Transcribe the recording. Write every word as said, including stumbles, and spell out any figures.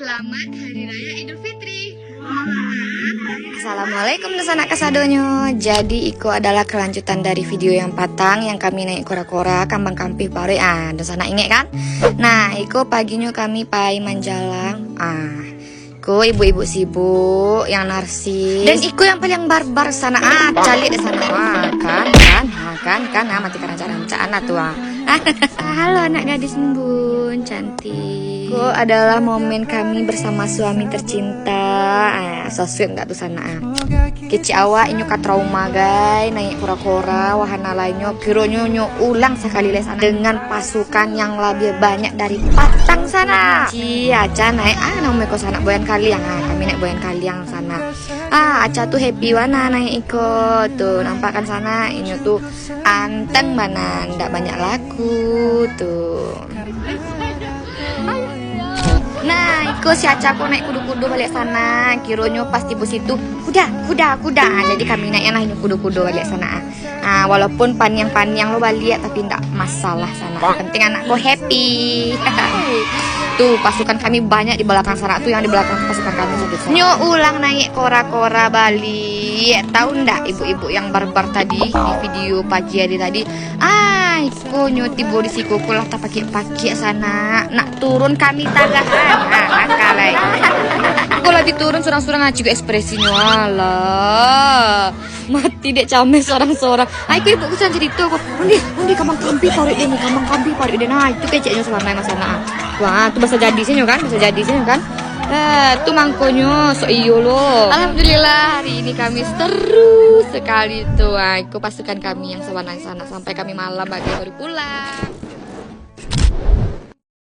Selamat Hari Raya Idul Fitri. Assalamualaikum, dunsanak kasadonyo. Jadi, iko adalah kelanjutan dari video yang patang, yang kami naik kora-kora, kambang kampih paruik. Ah, dunsanak ingek kan? Nah, iko paginyo kami pai manjalang. Ah, iko ibu-ibu sibuk, yang narsis. Dan iko yang paling barbar sanak. Ah, caliak dek sanak. Ah, kan, kan. Ah, kan, kan. Ah, mati karancak-rancak anak tu, ah. Halo, anak gadis embun, cantik. Ko adalah momen kami bersama suami tercinta. Ah, so sweet ndak tu sanak, ah. Kecek awak inyo ka trauma, gai, naik kora-kora, wahana lainyo. Kironyo nyo ulang sakali lai sanak dengan pasukan yang labiah banyak dari patang sanak. Ci, Aca naik, ah, namo ko sanak, Boyan Kaliang. Ah, kami naik Boyan Kaliang sanak. Ah, Aca tu happy bana naik iko. Tu, nampak kan sanak, inyo tu anteng bana, ndak banyak laku tu. Nah, iko si Aca ko naik kudo-kudo baliak sanak. Kironyo pas tibo situ, "Kuda, kuda, kuda." Ah, jadi kami naik lah inyo kudo-kudo baliak sanak, ah. Ah, walaupun paniang-paniang lo baliak, tapi ndak masalah sanak. Yang penting anak ko happy. Tu, pasukan kami banyak di balakang sanak tu, yang di balakang tu pasukan kami sadikit. Nyo ulang naik kora-kora baliak. Tahu ndak ibu-ibu yang barbar tadi di video pagi hari tadi? Ah, iko nyo tibo di siko ko lah tapakiak-pakiak sanak. Nak turun kami tagahan. Ah, angka lai. Ko lah diturun surang-surang, ah, ciek ekspresinyo. Alah. Mati dek cameh sorang-sorang. Ai, ko ibu ko sadang carito ko. Undi, undi kambang kampih paruik dek ni, kambang kampih paruik dek. Nah, itu keceknyo sabananyo mah sanak, ah. Wah, tu bisa jadi sinyo kan, bisa jadi sinyo kan. Eh, tu mangkonyo, sok iyo lo. Alhamdulillah, hari ini kami seru sekali tu. Ah, iko pasukan kami yang sabananyo sanak, sampai kami malam bagai baru pulang.